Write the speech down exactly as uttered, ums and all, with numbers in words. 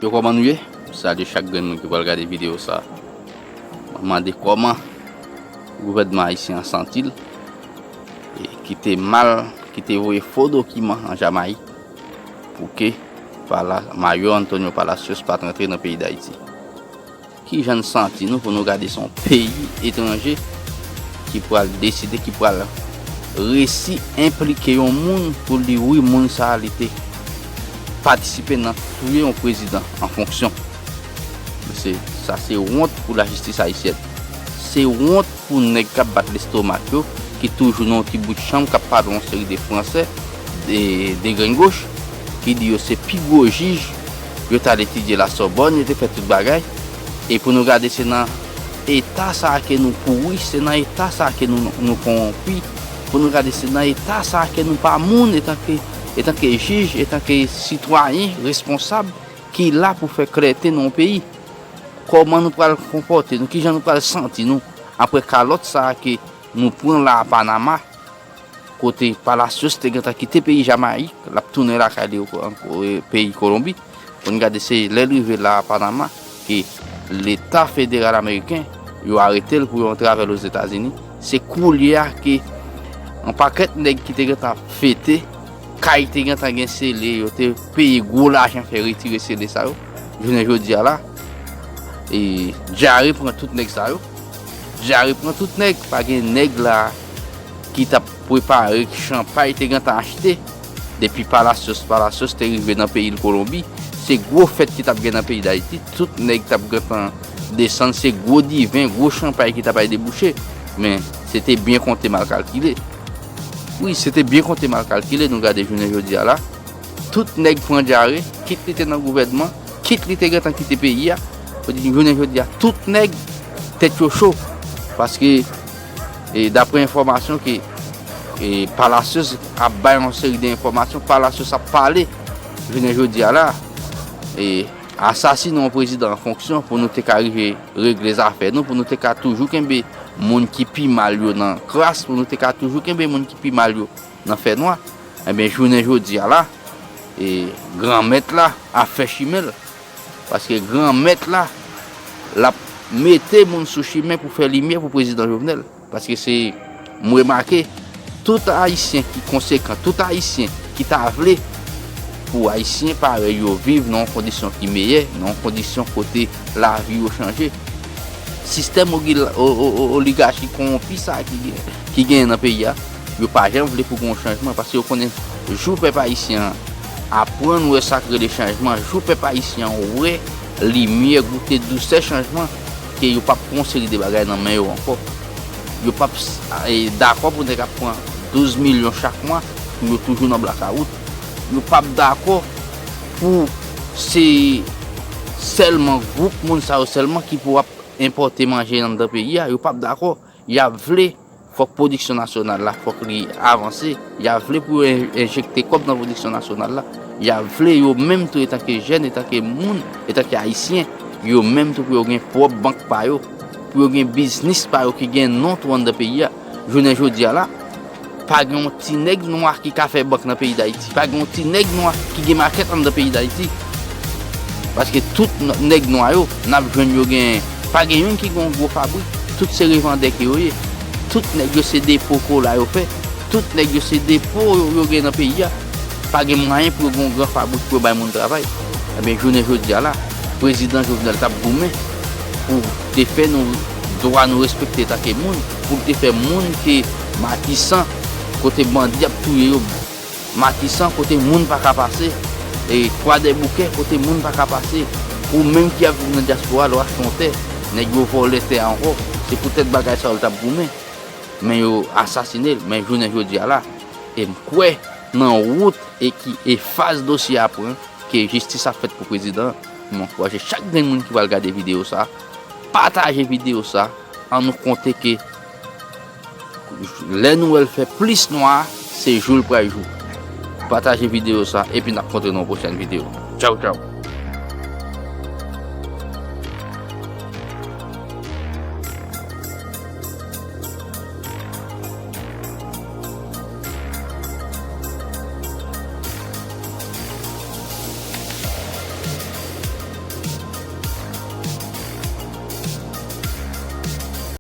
Yo, kòman nou ye? M salye chak grenn moun ki pral gade videyo sa. Mwen mande kòman gouvènman ayisyen an santi l, e ki te mal, ki te voye fo dokiman an Jamayik pou ke pala, Mario Antonio Palacios pa t rantre nan peyi Dayiti. Kijan n santi nou pou nou gade se yon peyi etranje ki pral deside, ki pral resi enplike yon moun pou l di wi, moun sa a li te patisipe nan touye yon prezidan an fonksyon. Se, sa se wont pou lajistis ayisyèn. Se wont pou nèg k ap bat lestomak yo, ki toujou nan yon ti bout chanm, k ap pale yon seri de franse, de, de grenn goch, ki di yo se pi gwo jij, yo t al etidye Lasorbòn, yo te fè tout bagay. E pou nou gade se nan eta sa a ke nou pouri, se nan eta sa a ke nou, nou kowonpi. Pou nou gade se nan eta sa a ke nou pa moun, etanke, etanke jij, etanke sitwayen responsab ki la pou fè klète nan yon peyi. Kòman nou pral konpòte nou? Kijan nou pral santi nou apre kalòt sa a ke nou pran la a Panama, kote Palacios te gentan kite peyi Jamayik, l ap tounen lakay li, peyi Kolonbi. Pou n gade, se lè l rive la a Panama ke Leta federal ameriken, yo arete l pou yon travèl Ozetazini. Se koulye a ke yon pakèt nèg ki te gentan ap fete, kay te gentan gen sele, yo te peye gwo lajan fè retire sele sa yo. Jounen jodi a la, e dyare pran tout nèg sa yo. Dyare pran tout nèg, pa gen nèg la ki t ap prepare chanpay te gentan achte. Depi Palacios, Palacios te rive nan peyi l Kolonbi, se gwo fèt ki t ap gen nan peyi Dayiti. Tout nèg t ap gentan desann, se gwo diven, gwo chanpay ki t ap al debouche. Men, se te byen konte, mal kalkile. Wi, se te byen konte, mal kalkile. Nou gade jounen jodi a la, tout nèg pran dyare, kit li te nan gouvènman, kit li te gentan kite peyi a. Jounen jodi a, tout nèg tèt yo cho. Paske, e, dapre enfòmasyon ke, e, Palacios ap bay yon seri de enfòmasyon, Palacios ap pale jounen jodi a la, e, asasine yon prezidan an fonksyon pou nou te ka rive regle zafè nou, pou nou te ka toujou kenbe moun ki pi mal yo nan kras, pou nou te ka toujou kenbe moun ki pi mal yo nan fènwa. Ebyen, jounen jodi a la, e, Granmèt la ap fè chimen l. Paske Granmèt la, l ap mete moun sou chimen pou fè limyè pou prezidan Jovenel. Paske se, m remake, tout Ayisyen ki konsekan, tout Ayisyen ki ta vle pou Ayisyen parèy yo viv nan yon kondisyon ki meyè, nan yon kondisyon kote lavi yo chanje. Sistèm ogil-, o-, o-, o-, oligachi kowonpi sa a ki gen, ki genyen nan peyi a, yo pa janm vle pou gen yon chanjman, paske yo konnen jou pèp ayisyen an aprann wè sa k rele chanjman, jou pèp ayisyen an wè limyè, goute dousè chanjman, ke yo p ap pran yon seri de bagay nan men yo ankò. Yo p ap s-, e, dakò pou nèg ap pran douz milyon chak mwa pou yo toujou nan blakawout. Yo p ap dakò pou se sèlman gwoup moun sa yo sèlman ki pou ap enpòte manje anndan peyi a. Yo p ap dakò. Y ap vle fòk pwodiksyon nasyonal la, fòk li avanse. Y ap vle pou yo en-, enjekte kòb nan pwodiksyon nasyonal la. Y ap vle yo menm tou, etanke jèn, etanke moun, etanke Ayisyen, yo menm tou pou yo gen pwòp bank pa yo, pou yo gen biznis pa yo ki gen non tou anndan peyi a. Jounen jodi a la, pa gen yon ti nèg nwa ki ka fè bank nan peyi Dayiti. Pa gen yon ti nèg nwa ki gen makèt anndan peyi Dayiti. Paske tout n-, nèg nwa yo, n ap jwenn yo gen, pa gen youn ki gen yon gwo fabrik. Tout se revandè ke yo ye. Tout nèg yo se depo kola yo fè. Tout nèg yo se depo yo, yo gen nan peyi a. Pa gen mwayen pou yo gen yon gran fabrik pou yo bay moun travay. Ebyen, jounen jodi a la, prezidan Jovenel t ap goumen pou te fè nou dwa nou respekte tanke moun, pou te fè moun ke Matisan, kote bandi ap touye yo, Matisan, kote moun pa ka pase, e Kwadèboukè, kote moun pa ka pase, ou menm ki ap viv nan dyaspora, lè w achte yon tè, nèg yo vòlè tè a ankò, se poutèt bagay sa yo l t ap goumen. Men yo asasine l, men jounen jodi a la, e m kwè nan wout e ki, e faz dosye a pran, ke jistis ap fèt pou prezidan an. M ankouraje chak grenn moun ki pral gade videyo sa, pataje videyo sa, ann nou konte ke lè nou wè l fè plis nwa, se jou l pral jou. Pataje videyo sa, epi n ap kontre nan yon pwochèn videyo. Tchaw, tchaw.